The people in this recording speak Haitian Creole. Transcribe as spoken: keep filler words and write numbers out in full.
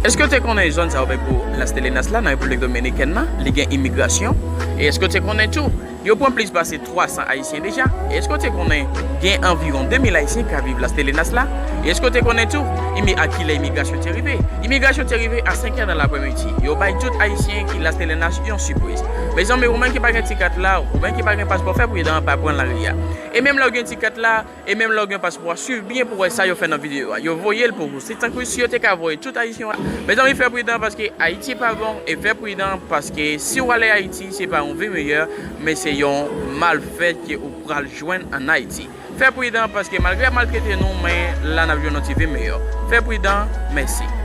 Èske w te konnen zòn sa yo bay pou Las Telenas la nan Repiblik Dominikèn nan, li gen imigrasyon? E èske w te konnen tou, yo pran plis pase twa san Ayisyen deja? E èske w te konnen gen anviwon de mil Ayisyen k ap viv Las Telenas la? E èske w te konnen tou, imi-, a kilè imigrasyon te rive? Imigrasyon te rive a senk è nan lapremidi. Yo bay tout Ayisyen ki Las Telenas yon sipriz. Mezanmi, ou menm ki pa gen ti kat la, ou menm ki pa gen paspò, fè pridan, pa pran lari a. E menm lè w gen ti kat la, e menm lè w gen paspò a, swiv byen pou w wè sa yo fè nan videyo a. Yo voye l pou ou. Se tankou si yo te ka voye tout Ayisyen yo. Mezanmi, fè pridan paske Ayiti pa bon, e fè pridan paske si w ale Ayiti, se pa yon vi meyè, men se yon malfèt ke ou pral jwenn ann Ayiti. Fè pridan paske malgre y ap maltrete nou, men la n ap jwenn yon ti vi meyè. Fè pridan, mèsi.